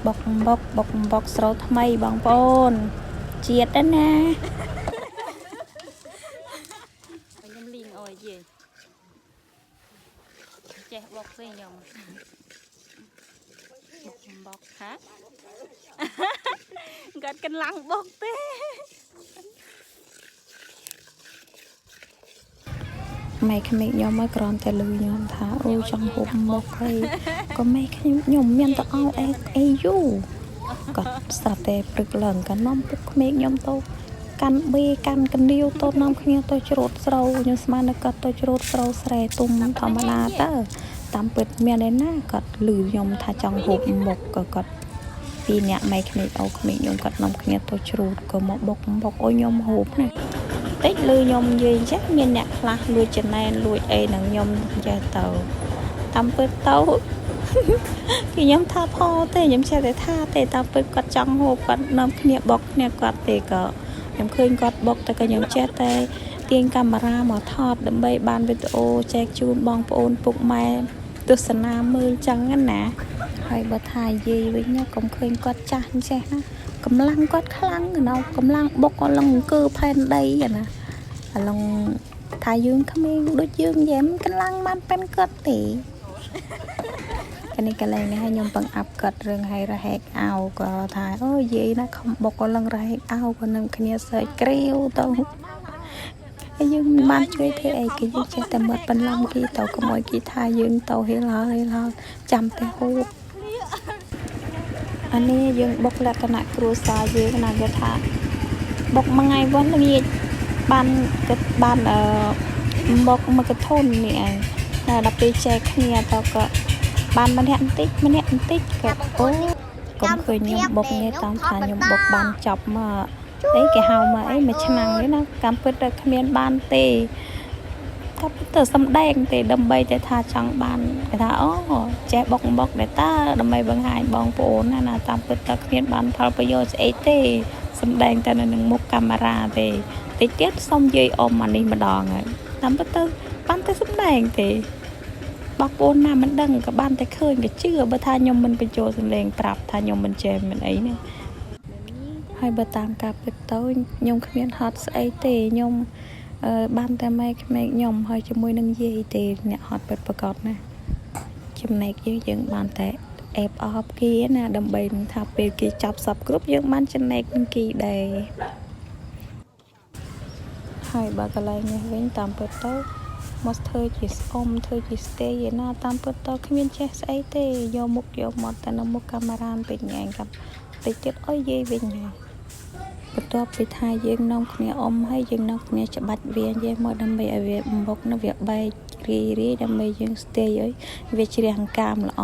បុកបុកបុកបុកស្រូវថ្មីបងប្អូនជាតិណាខ្ញុំលីងអើយយាយចេះបុកទេខ្ញុំបុកបុកហាគាត់កម្លាំងបុកទេ ម៉ែក្មេកខ្ញុំមកគ្រាន់តែលឺខ្ញុំថាអូចង់ហូបមុកហើយក៏ម៉ែខ្ញុំខ្ញុំមានទៅអោអេអេយូក៏ស្រាប់តែព្រឹកឡើងក៏នាំពុកក្មេកខ្ញុំទៅកាន់បេកាន់កណ្ដៀវទៅនាំគ្នាទៅច្រូតស្រូវខ្ញុំស្មានតែគាត់ទៅច្រូតស្រូវស្រែទុំធម្មតាទៅតាមពិតមានឯណាគាត់លឺខ្ញុំថាចង់ហូបមុកក៏គាត់ពីរអ្នកម៉ែក្មេកអូក្មេកខ្ញុំគាត់នាំគ្នាទៅច្រូតក៏មកបុកបុកឲ្យខ្ញុំហូបណា តិចលឺខ្ញុំនិយាយអញ្ចឹងមានអ្នកខ្លះលួចចំណែនលួចអីនឹងខ្ញុំចេះទៅតាមពិតទៅ គឺខ្ញុំថាផលទេខ្ញុំចេះតែថាទេតាមពិតគាត់ចង់ហូបគាត់នាំគ្នាបុកគ្នាគាត់ទេក៏ខ្ញុំឃើញគាត់បុកតែក៏ខ្ញុំចេះតែទាញកាមេរ៉ាមកថតដើម្បីបានវីដេអូចែកជូនបងប្អូនពុកម៉ែទស្សនាមើលចឹងណាហើយបើថានិយាយវិញណាកុំឃើញគាត់ចាស់អញ្ចេះណាកម្លាំងគាត់ខ្លាំងណាស់កម្លាំងបុកក៏លឹងអង្គើផែនដីណា អាឡុងថាយើងក្មេងដូចយើងយ៉ែមកន្លងបានប៉ិនគាត់ទេកានេះកន្លែងនេះឲ្យខ្ញុំបង្អាប់គាត់រឿងឲ្យរហែកអោក៏ថាអូយាយណាខំបុកក៏លឹងរហែកអោក៏នឹងគ្នាសើចគ្រាវទៅហើយយើងមិនបានជួយធ្វើអីគេយើងចេះតែមាត់បន្លំគេទៅកុំឲ្យគេថាយើងទៅហេលហើយហេលចាំតែហូបអានេះយើងបុកលក្ខណៈគ្រួសារយើងណាគេថាបុកមួយថ្ងៃវិញល្ងាច បានគិតបានអឺមកមកកធុននេះឯងតែដល់ពេលចែកគ្នាទៅក៏បានម្នាក់បន្តិចម្នាក់បន្តិចក៏អូកុំឃើញខ្ញុំបុកនេះតាមថាខ្ញុំបុកបានចប់មកអីគេហៅមកអីមួយឆ្នាំនេះណាកម្មពិតតែគ្មានបានទេក៏ពិតទៅសំដែងទេដើម្បីតែថាចង់បានគេថាអូចេះបុកបុកដែរតើដើម្បីបង្ហាញបងប្អូនណាណាតាមពិតតែគ្មានបានផលប្រយោជន៍ស្អីទេសំដែងតែនៅនឹងមុខកាមេរ៉ាទេ តិចទៀតសុំយាយអ៊ំអានេះម្ដងហើយតាមពិតទៅបានតែសំដែងទេបងប្អូនណាមិនដឹងក៏បានតែឃើញក៏ជឿបើថាខ្ញុំមិនបញ្ចូលសំឡេងប្រាប់ថាខ្ញុំមិនចេះមិនអីណាហើយបើតាមការពិតទៅខ្ញុំគ្មានហត់ស្អីទេខ្ញុំអឺបានតែម៉ែក្មេកខ្ញុំហើយជាមួយនឹងយាយទេអ្នកហត់ពិតប្រាកដណាចំណែកយើងយើងបានតែអេបអបគេណាដើម្បីនឹងថាពេលគេចាប់សពគ្រប់យើងបានចំណែកនឹងគេដែរ ហើយបើកន្លែងនេះវិញតាមពិតទៅមកធ្វើជាស្អុំធ្វើជាស្ទេយឯណាតាមពិតទៅគ្មានចេះស្អីទេយកមុខយកមាត់តែនៅមុខកាមេរ៉ាបន្តិចញ៉ែងកាប់តិចទៀតអុយយាយវិញហើយបន្ទាប់ពីថាយើងនាំគ្នាអុំហើយយើងនាំគ្នាច្បាច់វាយាយមកដើម្បីឲ្យវាបំបុកនៅវាបែករាយរាយដើម្បីយើងស្ទេយឲ្យវាជ្រះអង្កាមល្អ